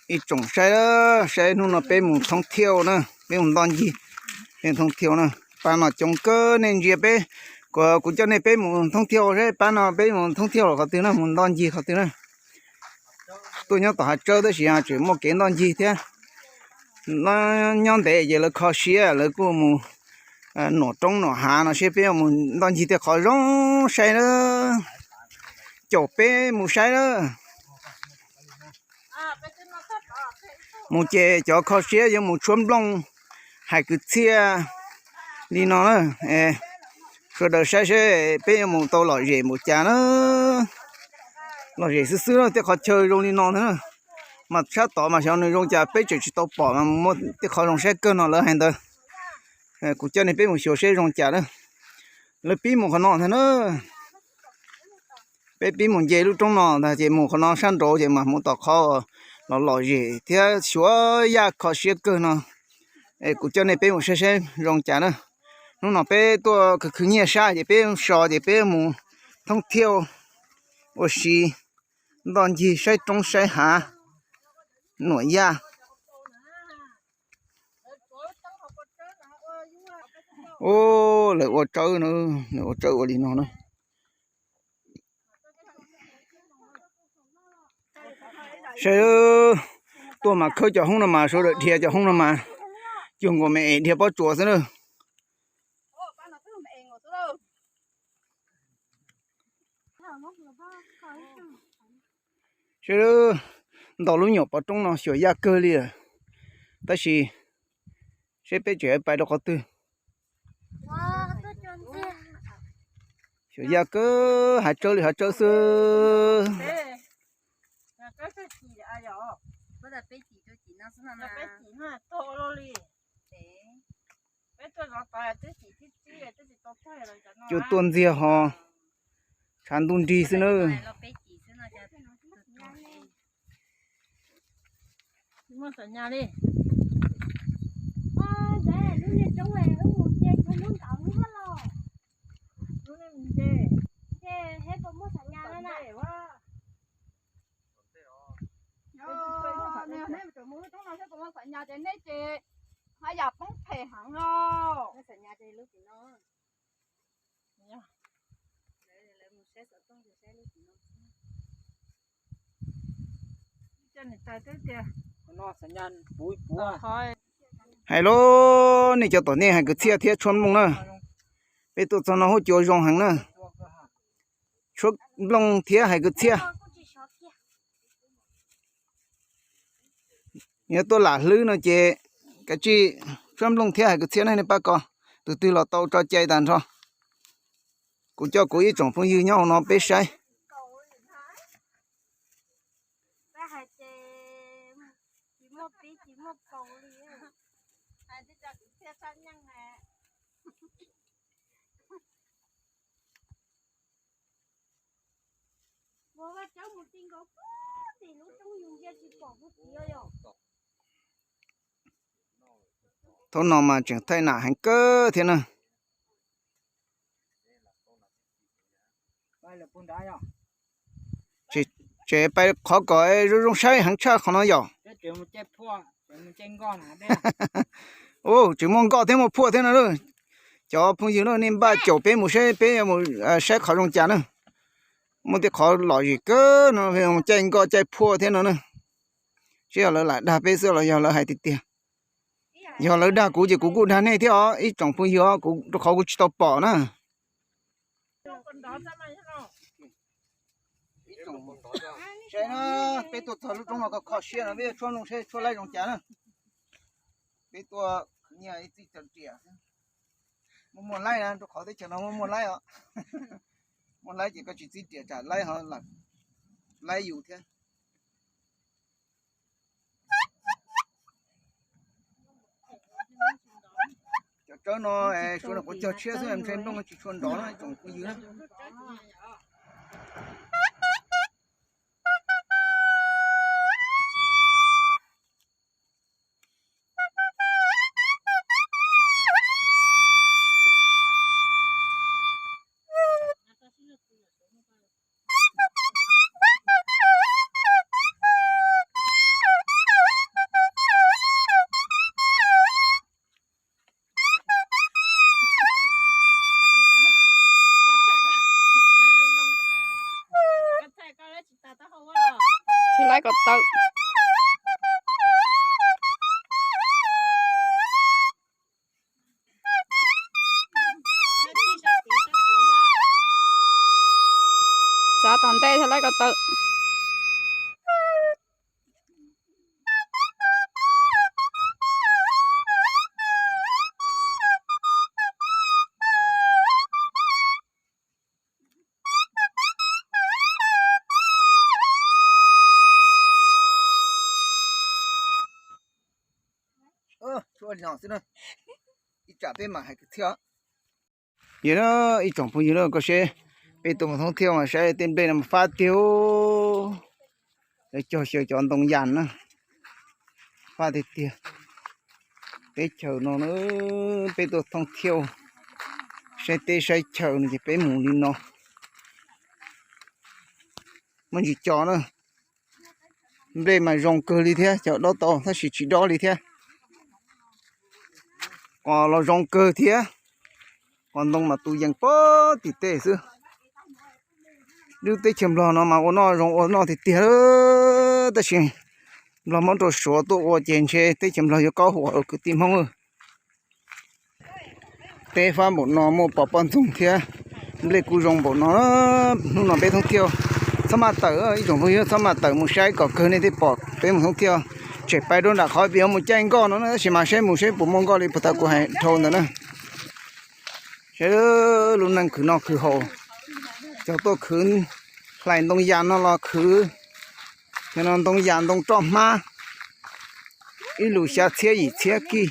Ib tsoom saib, saib hnub no peb mus thoob thiaj na, peb mus ntoj ncig, peb thoob thiaj na. Pab no coob kawg, nej ntsia peb, kuv, kuv coj nej peb mus thoob thiaj saib, pab no peb mus thoob thiaj qhov twg na, mus ntoj ncig qhov twg na. Tuaj nyob tom hav tsawb tab sis tseem muaj kev ntoj ncig thiab. Nyob ntev ces lawv kho siab lawv kuj mus nuam roob nuam hav no seb peb mus ntoj ncig tej qhov zoo saib na. Caum peb mus saib na. Mus ces cov kho siab yuav mus tshuab nplooj hais kwv txhiaj li no na. Sawv daws saib seb peb yuav mus tau lom zem npaum cas na. Lom zem xwb xwb na, tej qhov chaw zoo li no ntag na. Mas sab tod mas xyov nws zoo cas peb tseem tsis tau pom mas muaj tej qhov zoo saib kawg no lawv hais ntawd. Kuv coj nej peb mus xyuas seb zoo cas na. Lawv pib mus qhov no ntag na. Peb pib mus nce lub roob no ntag ces mus qhov no sab nraud ces mas mus tom qhov los lom zem thiab xyuas yaj kho siab kawg no. Es kuv coj nej peb mus saib saib zoo cas na. Hnub no peb tuaj khwv khwv nyiaj sab ces peb so ces peb mus thoob thiaj ua si ntoj ncig saib roob saib hav nuam yaj. Ub, lawv ua tsawb na, lawv ua tsawb ua li no na. Saib, tuaj mas khawb cov hoob no mas sawv daws dhia cov hoob no mas cuag nkaus me es dhia pob tsuas xwb na. Saib, ntau lub nyuam pov roob no xyuas yaj kawg li lawm, tab sis seb peb tseem pais rau qhov twg. Xyuas yaj kawg, hav tsawb li hav tsawb xwb. Cua tuaj ntxiag ho tshav ntuj nrig xwb na. Haj yam poob phem heev no. Hais lauj, nej cov tom nej hais kwv txhiaj thiab tshuab nplooj na. Peb tuaj txog no huab cua zoo heev na. Tshuab nplooj thiab hais kwv txhiaj. Yog tuaj lam hlwb no ces kav tsij tshuab nplooj thiab hais kwv txhiaj na nej pab ko. Tus twg los tau tso cai tag nrho. Kuv coj kuv ib tsoom phooj ywg nyob hauv no peb saib. Thaum no mas tseem thaij nam heev kawg thiab na. Tseem pais qhov kom zoo zoo saib heev tshaj qhov no yom. Ub, tseem muaj nkoj thiab muaj phuaj thiab no. Cov phooj ywg no nej npaj caum peb mus saib, peb mus saib qhov zoo cas na. Muaj tej qhov lom zem kawg no, caij nkoj caij phuaj thiab no na. Seb yog lawv lam dag peb xwb los yog lawv hais tiag tiag. Yog lawv dag kuv ces kuv kuj dag nej thiab os ib tsoom phooj ywg os, kuv rau qhov kuv tsis tau pom na. Saib na, peb tuaj txog lub roob no kho kho siab no peb tshuab nplooj saib tshuab laib zoo cas na. Peb tuaj khwv nyiaj ib txij tawm riam. Muaj muaj laib na, rau qhov teb chaws no muaj muaj laib os. Muaj laib ces koj tsis txib riam tsam laib ho laib yus thiab. Cov tsawb no suav no quav cog tshiab xwb, ntshe nplooj tsis tshua nrov no tsoom phooj ywg na. Laib ko taw. Txav tom ntej thiaj laib ko taw. Ib tsam peb mam hais kwv txhiaj. Yog ib tsoom phooj ywg na, koj seb peb tuaj mus thoob thiaj mas saib tej nplej no mas fab tiag. Lawv cog xyaw cov ntoo yas na, fab tiag tiag. Teb chaws no na, peb tuaj thoob thiaj saib teb saib chaw no ces peb mus li no. Muaj ntsis co na. Nplej mas zoo kawg li thiab, cov dob tau tab sis tsis dob li thiab. Qos los zoo kawg thiab. Qos ntoo mas tu yees pog tim tej xwb. Lub teb chaws Nplog no mas ua noj zoo ua noj tiag tiag, tab sis Nplog muab rau Suav tuaj ua ces ntshe teb chaws Nplog yuav kaub huam kwv tij Hmoob. Teb fab npaum no muaj pos poj ntxoog thiab, nplej kuj zoo npaum no. Hnub no peb thoob thiaj txhob maj tawm, ib tsoom phooj ywg txhob maj tawm mus saib kom kawg nej thiaj pom peb mus thoob thiaj. Tseem pais rau nram qhov peb yuav mus caij nkoj no na, tab sis mas saib mus saib puas muaj nkoj li puag ta kuv hais dhau ntawd na. Saib lub neej khwv noj khwv haus, cov tuaj khwv hlais ntoo yas no los khwv, cov no ntoo yas ntoo roj hmab, ib lus xya txhiab yim txhiab kij.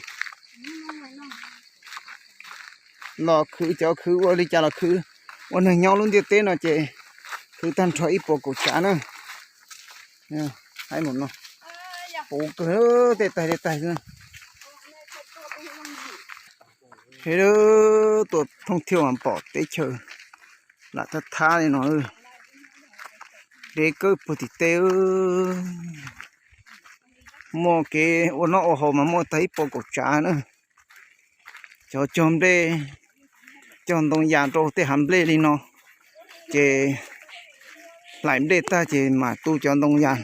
Los khwv cov khwv ua li cas los khwv, ua neeg nyob lub ntiaj teb no ces khwv tag nrho ib puas kaum tsav na. Haib mus no, puv kawg tej taig tej taig xwb. Seb, tuaj thoob thiaj mas pom teb chaws lam thab thab li no, deb kawg puag tim teb. Muaj kev ua noj ua haus mas muaj tag ib puas kaum tsav na. Cov cog nplej, cog ntoo yas rau tej hav nplej li no, ces hlais nplej tag ces mam tu cov ntoo yas.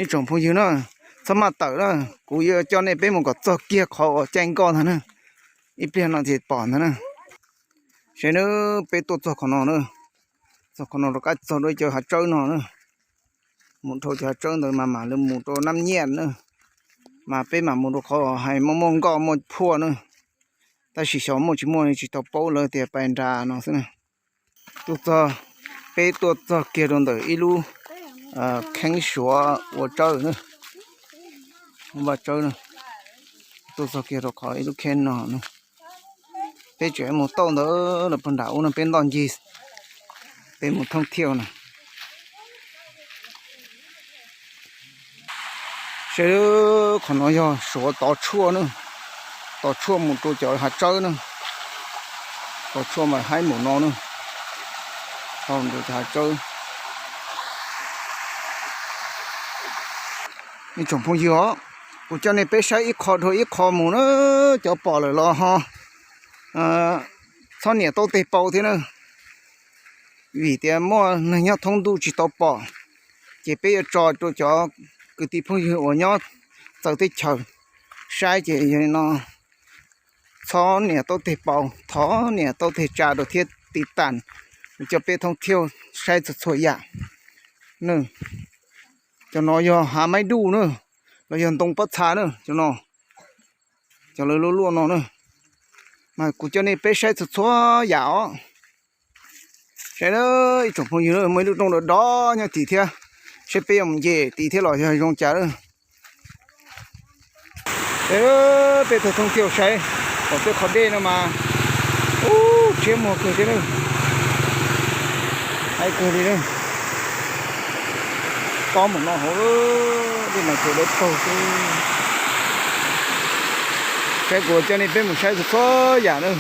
Ib tsoom phooj ywg na, txhob maj tawm na, kuv yuav coj nej peb mus kom txog kiag qhov uas caij nkoj ntag na. Ib pliag no ces pom ntag na. Seb na, peb tuaj txog qhov no na, txog qhov no rov qab txog rau cov hav tsawb no na. Mus dhau cov hav tsawb ntawd mas mam li mus rau Nab Nyiaj na, mas peb mam mus rau qhov hais muaj muaj nkoj muaj phuaj na. Tab sis xyov muaj tsis muaj tsis tau paub, lawv tias pais nram no xwb na. Tuaj txog, peb tuaj txog kiag rau ntawm ib lub kheeb Suav ua tsawb na, ua vaj tsawb na. Tuaj txog kiag rau qhov ib lub kheeb no na. Peb tseem mus tauj ntawd los puag nram ub no peb ntoj ncig, peb mus thoob thiaj na. Seb, qhov no yog Suav tov tshuaj na, tov tshuaj mus rau cov hav tsawb na, tov tshuaj mas haib mus no na, tov rau cov hav tsawb. Ib tsoom phooj ywg os, kuv coj nej peb saib ib qho dhau ib qho mus na, cov pom lawm los ho txhob niam tau teg paus thiab na. Vim tias muaj neeg nyob thoob ntuj tsis tau pom, ces peb yuav tso rau cov kwv tij phooj ywg uas nyob txawv teb chaws saib ces yog li no, txhob niam tau teg paus, thov niam tau teg tsa rau thiab tiv tas, coj peb thoob thiaj saib txhua txhua yam. Cov no yog hav maib duj na, los yog ntoo pob txha na, cov no, cov lawv luaj luaj no na. Mas kuv coj nej peb saib txhua txhua yam os. Saib, ib tsoom phooj ywg, muaj ib lub rooj dov dov nyob tim thiab, seb peb yuav mus nce tim thiab los yog zoo cas lawm. Peb tuaj thoob thiaj saib, pom tej qhov dej no mas, ub, rhiab muag kawg thiab na. Haib kawg li na. Tob mus no hauv, dej mas tsuas dawb paug xwb. Saib, kuv coj nej peb mus saib txhua txhua yam na.